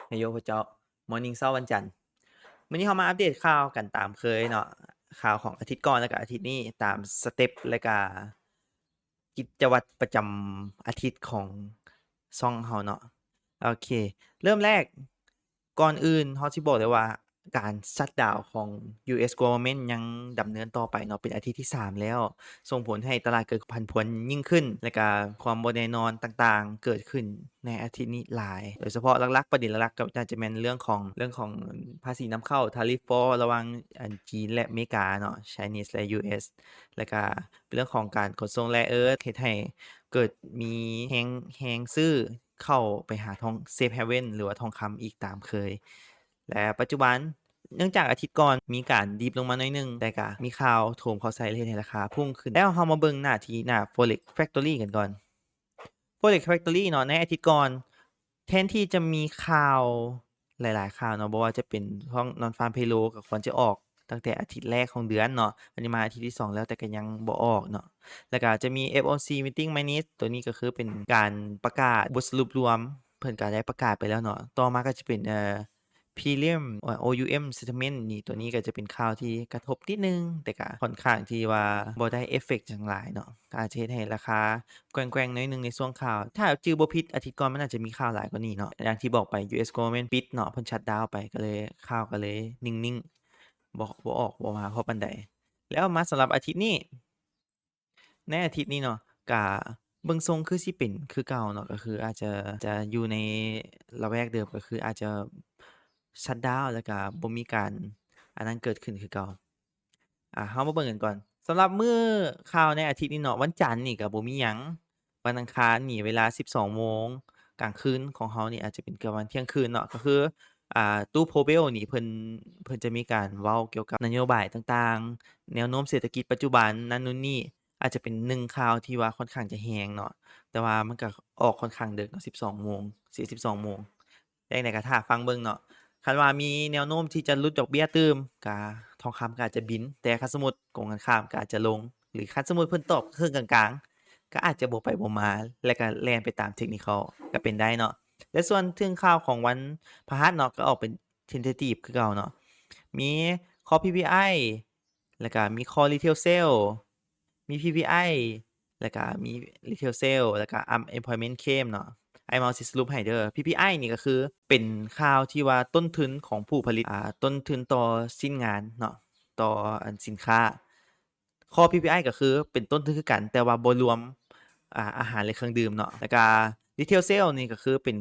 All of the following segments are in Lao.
ເຮໂຢ ພວກເຈົ້າ Morning ເຊົ້າວັນຈັນ. ມື້ນີ້ເຮົາມາອັບເດດຂ່າວກັນຕາມເຄີຍເນາະ, ຂ່າວຂອງອາທິດກ່ອນ ແລ້ວກະອາທິດນີ້ ຕາມສະເຕັບ ແລ້ວກະກິດຈະວັດປະຈຳອາທິດຂອງຊ່ອງເຮົາເນາະ. ໂອເຄ ເລີ່ມແລກ ກ່ອນອື່ນເຮົາຊິບອກເລີຍວ່າ ການຊັດດາວຂອງ US government ຍັງດຳເນີນຕໍ່ໄປເນາະ ເປັນອາທິດທີສາມແລ້ວ, ສົ່ງຜົນໃຫ້ຕະຫຼາດເກີດການຜັນຜວນຍິ່ງຂຶ້ນ ແລະກະຄວາມບໍ່ແນ່ນອນຕ່າງໆເກີດຂຶ້ນໃນອາທິດນີ້ຫຼາຍ, ໂດຍສະເພາະຫຼັກໆ ປະເດັນຫຼັກໆ ກໍໜ້າຈະແມ່ນເລື່ອງຂອງ ເລື່ອງຂອງພາສີນຳເຂົ້າ tariff war ລະຫວ່າງອັນຈີນ ແລະ ອາເມລິກາເນາະ, Chinese ແລະ US ແລະກະເລື່ອງຂອງການຂົນສົ່ງ rare earth ເຮັດໃຫ້ເກີດມີແຮງ ແຮງຊື້ ເຂົ້າໄປຫາທອງ safe haven ຫຼືວ່າທອງຄຳອີກຕາມເຄີຍ. ແລະປັດຈຸບັນ ເນື່ອງຈາກອາທິດກ່ອນມີການດິບລົງມາໜ້ອຍໜຶ່ງ, ແຕ່ກະມີຂ່າວໂຖມເຂົ້າໃສ່ ເຮັດໃຫ້ລາຄາພຸ່ງຂຶ້ນ. ແລ້ວເຮົາມາເບິ່ງໜ້າທີ່ໜ້າ Forex Factory ກັນກ່ອນ. Forex Factory ເນາະ ໃນອາທິດກ່ອນ ແທນທີ່ຈະມີຂ່າວຫຼາຍໆຂ່າວເນາະ, ບໍ່ວ່າຈະເປັນຂອງ non-farm payroll ກໍຄວນຈະອອກຕັ້ງແຕ່ອາທິດແລກຂອງເດືອນເນາະ, ອັນນີ້ມາອາທິດທີສອງແລ້ວ ແຕ່ກໍຍັງບໍ່ອອກເນາະ. ແລ້ວກໍຈະມີ FOMC meeting minutes ຕົວນີ້ກໍຄືເປັນການປະກາດບົດສະຫຼຸບລວມ, ເພິ່ນກໍໄດ້ປະກາດໄປແລ້ວເນາະ. ຕໍ່ມາກໍຈະເປັນ ເອີ Prelim OUM sentiment ນີ້, ຕົວນີ້ກໍຈະເປັນຂ່າວທີ່ກະທົບນິດໜຶ່ງ, ແຕ່ກໍຂ້ອນຂ້າງທີ່ວ່າບໍ່ໄດ້ effect ຫຍັງຫຼາຍເນາະ, ກໍອາດຈະເຮັດໃຫ້ລາຄາແກວ່ງໆໜ້ອຍໜຶ່ງໃນຊ່ວງຂ່າວ. ຖ້າຈື່ບໍ່ຜິດ ອາທິດກ່ອນມັນອາດຈະມີຂ່າວຫຼາຍກວ່ານີ້ເນາະ, ຢ່າງທີ່ບອກໄປ US government ປິດເນາະ, ເພິ່ນ shutdown ໄປ, ກໍເລີຍ ຂ່າວກໍເລີຍນິ່ງໆ ບໍ່ ບໍ່ອອກ ບໍ່ມາພໍປານໃດ. ແລ້ວມາສຳລັບອາທິດນີ້ ໃນອາທິດນີ້ເນາະ ກະເບິ່ງຊົງຄືຊິເປັນຄືເກົ່າເນາະ, ກໍຄືອາດຈະ ຈະຢູ່ໃນລະແວກເດີມ, ກໍຄືອາດຈະ shutdown ແລ້ວກະບໍ່ມີການອັນນັ້ນເກີດຂຶ້ນຄືເກົ່າ. ອາ ເຮົາມາເບິ່ງກັນກ່ອນ. ສຳລັບມື້ຂ່າວໃນອາທິດນີ້ເນາະ, ວັນຈັນນີ້ກະບໍ່ມີຫຍັງ, ວັນອັງຄານນີ້ເວລາສິບສອງໂມງກາງຄືນຂອງເຮົານີ້ ອາດຈະເປັນປະມານທ່ຽງຄືນເນາະ, ກໍຄື ອ່າ ຕູ້ Powell ນີ້ ເພິ່ນ ເພິ່ນຈະມີການເວົ້າກ່ຽວກັບນະໂຍບາຍຕ່າງໆ, ແນວໂນ້ມເສດຖະກິດປັດຈຸບັນ ນັ້ນໂນ້ນນີ້, ອາດຈະເປັນໜຶ່ງຂ່າວທີ່ວ່າຂ້ອນຂ້າງຈະແຮງເນາະ, ແຕ່ວ່າມັນກໍອອກຂ້ອນຂ້າງເດິກເນາະ, ສິບສອງໂມງ ສິບສອງໂມງ. ຈັ່ງໃດກໍຖ້າຟັງເບິ່ງເນາະ, ຄັນວ່າມີແນວໂນ້ມທີ່ຈະຫຼຸດດອກເບ້ຍຕື່ມ, ກະທອງຄຳກໍອາດຈະບິນ, ແຕ່ຄັນສົມມຸດກົງກັນຂ້າມ ກໍອາດຈະລົງ, ຫຼື ຄັນສົມມຸດເພິ່ນຕອບເຄິ່ງກາງໆ ກໍອາດຈະບໍ່ໄປບໍ່ມາ ແລ້ວກໍແລ່ນໄປຕາມ technical ກໍເປັນໄດ້ເນາະ. ແລະ ສ່ວນເຖິງຂ່າວຂອງວັນພະຫັດເນາະ ກໍອອກເປັນ tentative ຄືເກົ່າເນາະ, ມີ core PPI ແລ້ວກະມີ core retail sale, ມີ PPI ແລ້ວກະມີ retail sale ແລ້ວກະ unemployment claim ເນາະ. ອ້າຍເມົາຊິສະຫຼຸບໃຫ້ເດີ. PPI ນີ້ກໍຄືເປັນຂ່າວທີ່ວ່າຕົ້ນທຶນຂອງຜູ້ຜະລິດ ອາ ຕົ້ນທຶນຕໍ່ຊິ້ນງານເນາະ, ຕໍ່ອັນສິນຄ້າ. Core PPI ກໍຄືເປັນຕົ້ນທຶນຄືກັນ, ແຕ່ວ່າບໍ່ລວມ ອາ ອາຫານ ແລະ ເຄື່ອງດື່ມເນາະ. ແລ້ວກະ retail sale ນີ້ກໍຄືເປັນ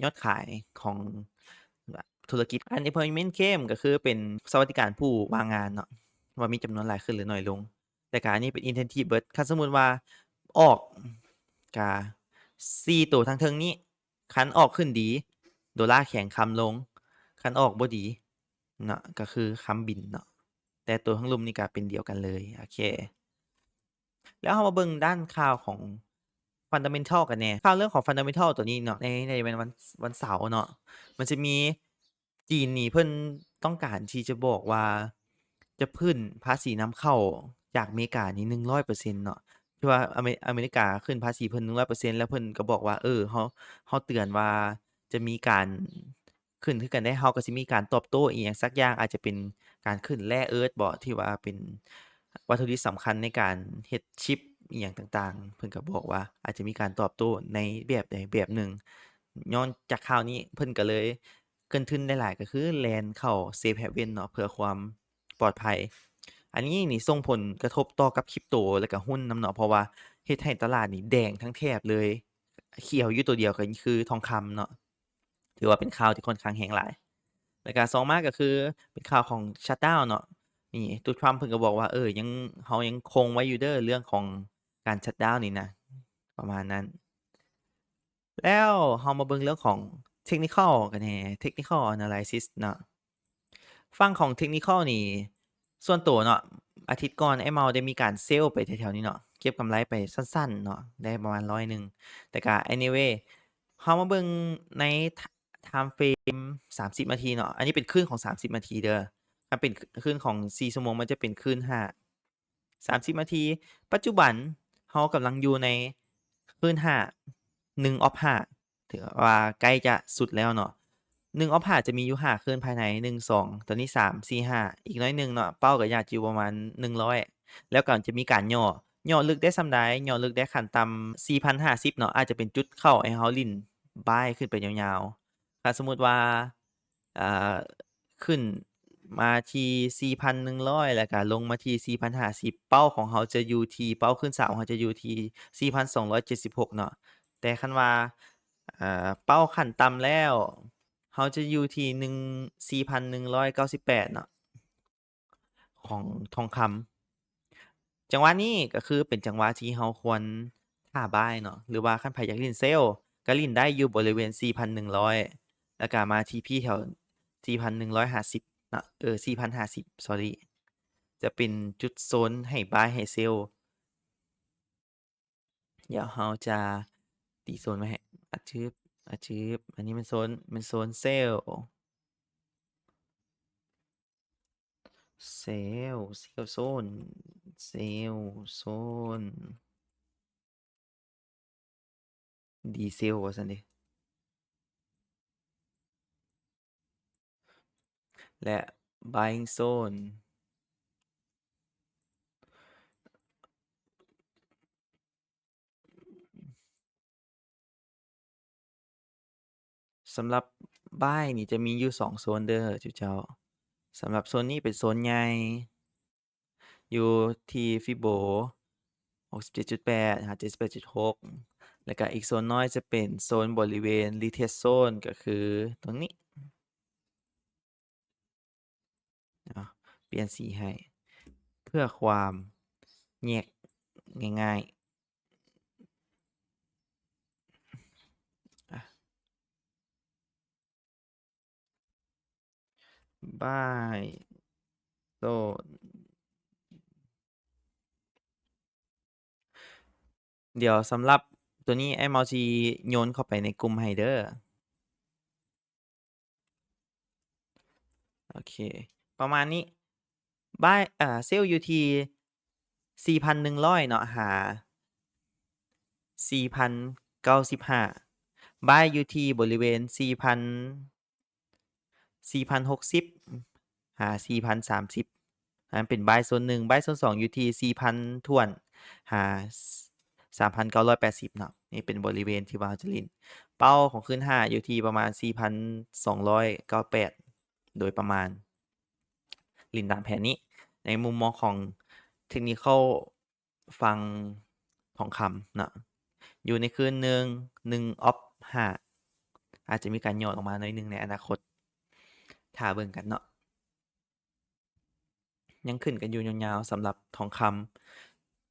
ຍອດຂາຍຂອງທຸລະກິດ. Unemployment claim ກໍຄືເປັນສະຫວັດດີການຜູ້ວ່າງງານເນາະ, ວ່າມີຈຳນວນຫຼາຍຂຶ້ນ ຫຼື ໜ້ອຍລົງ. ແຕ່ກະອັນນີ້ເປັນ incentive ເບິດ. ຄັນສົມມຸດວ່າອອກ ກະສີ່ໂຕທາງເທິງນີ້, ຄັນອອກຂຶ້ນດີ ໂດລາແຂງຄຳລົງ, ຄັນອອກບໍ່ດີເນາະ ກໍຄືຄຳບິນເນາະ, ແຕ່ໂຕທາງລຸ່ມນີ້ກໍເປັນດຽວກັນເລີຍ. ໂອເຄ ແລ້ວເຮົາມາເບິ່ງດ້ານຂ່າວຂອງ fundamental ກັນແດ່. ຂ່າວເລື່ອງຂອງ fundamental ຕົວນີ້ເນາະ, ໃນ ໃນວັນ ວັນເສົາເນາະ, ມັນຈະມີ ຈີນນີ້ເພິ່ນຕ້ອງການທີ່ຈະບອກວ່າຈະຂຶ້ນພາສີນຳເຂົ້າຈາກອາເມລິການີ້ໜຶ່ງຮ້ອຍເປີເຊັນເນາະ, ທີ່ວ່າອາເມ ອາເມລິກາຂຶ້ນພາສີເພິ່ນໜຶ່ງຮ້ອຍເປີເຊັນ ແລ້ວເພິ່ນກໍບອກວ່າ ເອີ ເຮົາ ເຮົາເຕືອນວ່າຈະມີການຂຶ້ນຄືກັນເດ້, ເຮົາກໍຊິມີການຕອບໂຕ້ອີ່ຫຍັງສັກຢ່າງ, ອາດຈະເປັນການຂຶ້ນ rare earth ບໍ ທີ່ວ່າເປັນວັດຖຸດິບສຳຄັນໃນການເຮັດຊິບອີ່ຫຍັງຕ່າງໆ, ເພິ່ນກໍບອກວ່າອາດຈະມີການຕອບໂຕ້ໃນແບບໃດແບບໜຶ່ງ. ຍ້ອນຈາກຂ່າວນີ້ ເພິ່ນກໍເລີຍ ເກີນທຶນຫຼາຍໆ ກໍຄືແລ່ນເຂົ້າ safe haven ເນາະ ເພື່ອຄວາມປອດໄພ. ອັນນີ້ນີ້ສົ່ງຜົນກະທົບຕໍ່ກັບຄຣິບໂຕ ແລ້ວກະຫຸ້ນນຳເນາະ, ເພາະວ່າເຮັດໃຫ້ຕະຫຼາດນີ້ແດງທັງແຖບເລີຍ, ຂຽວຢູ່ໂຕດຽວກໍຄືທອງຄຳເນາະ, ຖືວ່າເປັນຂ່າວທີ່ຂ້ອນຂ້າງແຮງຫຼາຍ. ແລ້ວກະສອງມາກໍຄືເປັນຂ່າວຂອງ shutdown ເນາະ, ນີ້ຕູດທຣຳເພິ່ນກໍບອກວ່າ ເອີ ຍັງ ເຮົາຍັງຄົງໄວ້ຢູ່ເດີ ເລື່ອງຂອງການ shutdown ນີ້ນະ, ປະມານນັ້ນ. ແລ້ວເຮົາມາເບິ່ງເລື່ອງຂອງ technical ກັນແດ່, technical analysis ເນາະ. ຝັ່ງຂອງ technical ນີ້ ສ່ວນໂຕເນາະ, ອາທິດກ່ອນ ອ້າຍເມົາໄດ້ມີການ sell ໄປແຖວໆນີ້ເນາະ, ເກັບກຳໄລໄປສັ້ນໆເນາະ, ໄດ້ປະມານຮ້ອຍໜຶ່ງ. ແຕ່ກະ anyway ເຮົາມາເບິ່ງໃນ time frame ສາມສິບນາທີເນາະ, ອັນນີ້ເປັນຄື້ນຂອງສາມສິບນາທີເດີ, ຄັນເປັນຄື້ນຂອງສີ່ຊົ່ວໂມງ ມັນຈະເປັນຄື້ນຫ້າ ສາມສິບນາທີ. ປັດຈຸບັນເຮົາກຳລັງຢູ່ໃນຄື້ນຫ້າ ໜຶ່ງ of ຫ້າ ຖືວ່າໃກ້ຈະສຸດແລ້ວເນາະ. ໜຶ່ງອອບຫ້າຈະມີຢູ່ຫ້າຄືນພາຍໃນ ໜຶ່ງ ສອງ ຕອນນີ້ ສາມ ສີ່ ຫ້າ ອີກໜ້ອຍໜຶ່ງເນາະ ເປົ້າກໍຢາກຢູ່ປະມານໜຶ່ງຮ້ອຍ ແລ້ວກໍຈະມີການຫຍໍ້ ຫຍໍ້ເລິກໄດ້ສ່ຳໃດ ຫຍໍ້ເລິກໄດ້ຂັ້ນຕ່ຳສີ່ພັນຫ້າສິບເນາະ ອາດຈະເປັນຈຸດເຂົ້າໃຫ້ເຮົາຫຼິ້ນບາຍຂຶ້ນໄປຍາວໆ ຖ້າສົມມຸດວ່າ ອ່າ ຂຶ້ນມາທີ່ສີ່ພັນໜຶ່ງຮ້ອຍ ແລ້ວກະລົງມາທີ່ສີ່ພັນຫ້າສິບ ເປົ້າຂອງເຮົາຈະຢູ່ທີ່ ເປົ້າຄືນສາມເຮົາຈະຢູ່ທີ່ສີ່ພັນສອງຮ້ອຍເຈັດສິບຫົກເນາະ ແຕ່ຄັນວ່າ ເອີ ເປົ້າຂັ້ນຕ່ຳແລ້ວ ເຮົາຈະຢູ່ທີ່ໜຶ່ງ ສີ່ພັນໜຶ່ງຮ້ອຍເກົ້າສິບແປດເນາະ ຂອງທອງຄຳ. ຈັງຫວະນີ້ກໍຄືເປັນຈັງຫວະທີ່ເຮົາຄວນຖ້າບາຍເນາະ ຫຼືວ່າຄັນໃຜຢາກຫຼິ້ນເຊວ ກໍຫຼິ້ນໄດ້ຢູ່ບໍລິເວນສີ່ພັນໜຶ່ງຮ້ອຍ ແລ້ວກໍມາທີພີແຖວສີ່ພັນໜຶ່ງຮ້ອຍຫ້າສິບເນາະ ເອີ ສີ່ພັນຫ້າສິບ sorry ຈະເປັນຈຸດໂຊນໃຫ້ບາຍໃຫ້ເຊວ. ດຽວເຮົາຈະຕີໂຊນໄວ້ໃຫ້ ອາຊຶບ ອາຊຶບ ອັນນີ້ແມ່ນໂຊນ ແມ່ນໂຊນເຊວ ເຊວ ເຊວໂຊນ ເຊວໂຊນ ດີເຊວວ່າຊັ້ນເດ ແລະ ບາຍໂຊນ ສຳລັບບາຍນີ້ຈະມີຢູ່ສອງໂຊນເດີຈຸເຈົ້າ. ສຳລັບໂຊນນີ້ເປັນໂຊນໃຫຍ່ ຢູ່ທີ່ຟີໂບຫົກສິບເຈັດຈຸດແປດ ຫາ ເຈັດສິບແປດຈຸດຫົກ ແລ້ວກະອີກໂຊນນ້ອຍຈະເປັນໂຊນບໍລິເວນຣີເທສໂຊນ ກໍຄືຕົງນີ້. ເອົາ ປ່ຽນສີໃຫ້ ເພື່ອຄວາມແຍກງ່າຍໆ ບາຍໂຊນ. ດຽວສຳລັບຕົວນີ້ ອ້າຍເມົາຊິໂຍນເຂົ້າໄປໃນກຸ່ມໃຫ້ເດີ. ໂອເຄ ປະມານນີ້ ບາຍ ເອີ ເຊວຢູ່ທີ່ສີ່ພັນໜຶ່ງຮ້ອຍເນາະ ຫາສີ່ພັນເກົ້າສິບຫ້າ ບາຍຢູ່ທີ່ບໍລິເວນສີ່ພັນ ສີ່ພັນຫົກສິບ ຫາສີ່ພັນສາມສິບ ອັນນັ້ນເປັນບາຍໂຊນໜຶ່ງ ບາຍໂຊນສອງຢູ່ທີ່ສີ່ພັນຖ້ວນ ຫາສາມພັນເກົ້າຮ້ອຍແປດສິບເນາະ. ນີ້ເປັນບໍລິເວນທີ່ວ່າເຮົາຈະຫຼິ້ນ ເປົ້າຂອງຄືນຫ້າຢູ່ທີ່ປະມານສີ່ພັນສອງຮ້ອຍເກົ້າແປດ ໂດຍປະມານ ຫຼິ້ນຕາມແຜນນີ້. ໃນມຸມມອງຂອງເທັກນິຄອລຝັ່ງທອງຄຳເນາະ ຢູ່ໃນຄືນໜຶ່ງ ໜຶ່ງອອບຫ້າ ອາດຈະມີການຫຍໍ້ລົງມາໜ້ອຍໜຶ່ງໃນອະນາຄົດ ຖ້າເບິ່ງກັນເນາະ. ຍັງຂຶ້ນກັນຢູ່ຍາວໆ ສຳລັບທອງຄຳ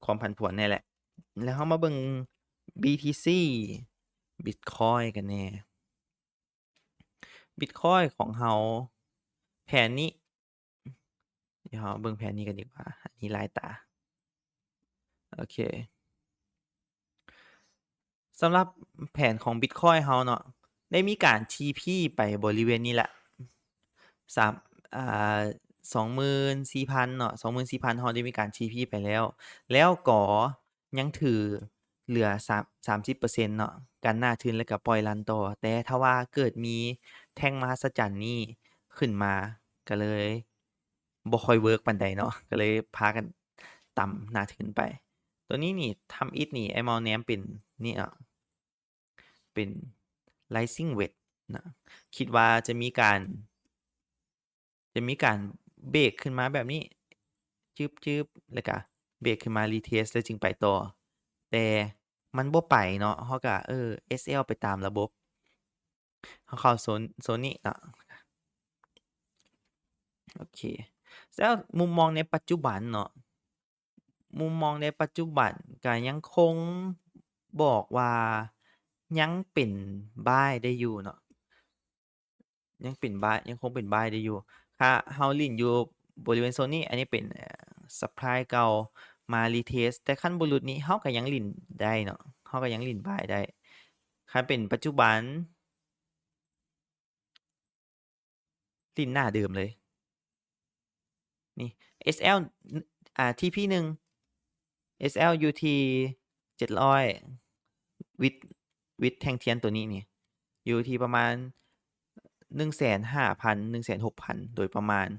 ຄວາມຜັນຜວນນີ້ແຫຼະ. ແລ້ວເຮົາມາເບິ່ງບີທີຊີ ບິດຄອຍກັນແດ່. ບິດຄອຍຂອງເຮົາ ແຜນນີ້ ດຽວເຮົາເບິ່ງແຜນນີ້ກັນດີກວ່າ ອັນນີ້ລາຍຕາ. ໂອເຄ ສຳລັບແຜນຂອງບິດຄອຍເຮົາເນາະ ໄດ້ມີການທີພີໄປບໍລິເວນນີ້ແຫຼະ ສາມ ອ່າ ສອງໝື່ນສີ່ພັນເນາະ ສອງໝື່ນສີ່ພັນ ເຮົາໄດ້ມີການທີພີໄປແລ້ວ ແລ້ວກໍຍັງຖືເຫຼືອສາມ ສາມສິບເປີເຊັນເນາະ ກັນໜ້າທຶນ ແລ້ວກໍປ່ອຍຣັນຕໍ່. ແຕ່ຖ້າວ່າເກີດມີແທ່ງມະຫັດສະຈັນນີ້ຂຶ້ນມາ ກໍເລີຍ ບໍ່ຄ່ອຍເວີກປານໃດເນາະ ກໍເລີຍພາກັນຕຳໜ້າທຶນໄປ. ຕົວນີ້ນີ້ ທຳອິດນີ້ ອ້າຍເມົາແນມເປັນນີ້ເນາະ ເປັນ Rising Wedge ນະ ຄິດວ່າຈະມີການ ຈະມີການເບຣກຂຶ້ນມາແບບນີ້ ຈຶບໆ ແລ້ວກະເບຣກຂຶ້ນມາ retest ແລ້ວຈຶ່ງໄປຕໍ່ ແຕ່ມັນບໍ່ໄປເນາະ ເຮົາກະ ເອີ ເອສແອລ ໄປຕາມລະບົບ. ເຮົາເຂົ້າໂຊນ ໂຊນນີ້ເນາະ ໂອເຄ. ແລ້ວມຸມມອງໃນປັດຈຸບັນເນາະ ມຸມມອງໃນປັດຈຸບັນກະຍັງຄົງບອກວ່າຍັງເປັນບາຍໄດ້ຢູ່ເນາະ ຍັງເປັນບາຍ ຍັງຄົງເປັນບາຍໄດ້ຢູ່. ຖ້າເຮົາຫຼິ້ນຢູ່ບໍລິເວນໂຊນນີ້ ອັນນີ້ເປັນ ເອີ ຊັບພລາຍເກົ່າ ມາ retest ແຕ່ຄັນບໍ່ຫຼຸດນີ້ ເຮົາກະຍັງຫຼິ້ນໄດ້ເນາະ ເຮົາກະຍັງຫຼິ້ນບາຍໄດ້. ຄັນເປັນປັດຈຸບັນ ຫຼິ້ນໜ້າເດີມເລີຍ ນີ້ ເອສແອລ ອ່າ ທີພີໜຶ່ງ ເອສແອລຢູ່ທີ່ເຈັດຮ້ອຍ ວິດ ວິດແທ່ງທຽນໂຕນີ້ນີ້ ຢູ່ທີ່ປະມານ ໜຶ່ງແສນຫ້າພັນ ໜຶ່ງແສນຫົກພັນ ໂດຍປະມານ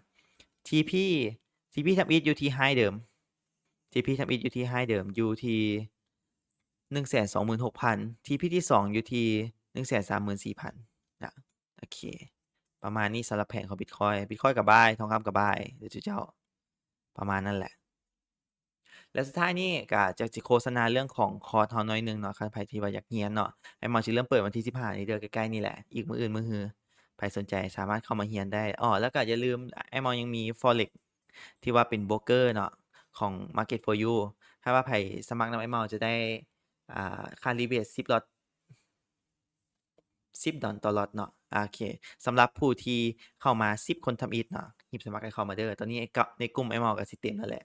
ທີພີ ທີພີທຳອິດຢູ່ທີ່ໄຮເດີມ ທີພີທຳອິດຢູ່ທີ່ໄຮເດີມ ຢູ່ທີ່ໜຶ່ງແສນສອງໝື່ນຫົກພັນ ທີພີທີສອງຢູ່ທີ່ໜຶ່ງແສນສາມໝື່ນສີ່ພັນນະ. ໂອເຄ ປະມານນີ້ສຳລັບແຜນຂອງບິດຄອຍ ບິດຄອຍກໍບາຍ ທອງຄຳກໍບາຍເດີຈຸເຈົ້າ ປະມານນັ້ນແຫຼະ. ແລະ ສຸດທ້າຍນີ້ກໍຈະ ຈະໂຄສະນາເລື່ອງຂອງຄອສເຮົາໜ້ອຍໜຶ່ງເນາະ ຄັນໃຜທີ່ວ່າຢາກຮຽນເນາະ ອ້າຍເມົາຊິເລີ່ມເປີດວັນທີສິບຫ້ານີ້ເດີ ໃກ້ໆນີ້ແຫຼະ ອີກມື້ອື່ນມື້ຮື ໃຜສົນໃຈສາມາດເຂົ້າມາຮຽນໄດ້. ອໍ ແລ້ວກໍຢ່າລືມ ອ້າຍເມົາຍັງມີ Forex ທີ່ວ່າເປັນໂບຣກເກີເນາະ ຂອງ Market for You ຖ້າວ່າໃຜສະໝັກນຳອ້າຍເມົາຈະໄດ້ ອ່າ ຄ່າ rebate ສິບລັອດ ສິບດອນຕໍ່ລັອດເນາະ. ໂອເຄ ສຳລັບຜູ້ທີ່ເຂົ້າມາສິບຄົນທຳອິດເນາະ ຮີບສະໝັກກັນເຂົ້າມາເດີ ຕອນນີ້ໃນກຸ່ມອ້າຍເເມົາກໍຊິເຕັມແລ້ວແຫຼະ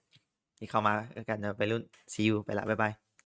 ທີ່ເຂົ້າມາກັນໄວລຸ້ນ see you ໄປລະ ບາຍບາຍ.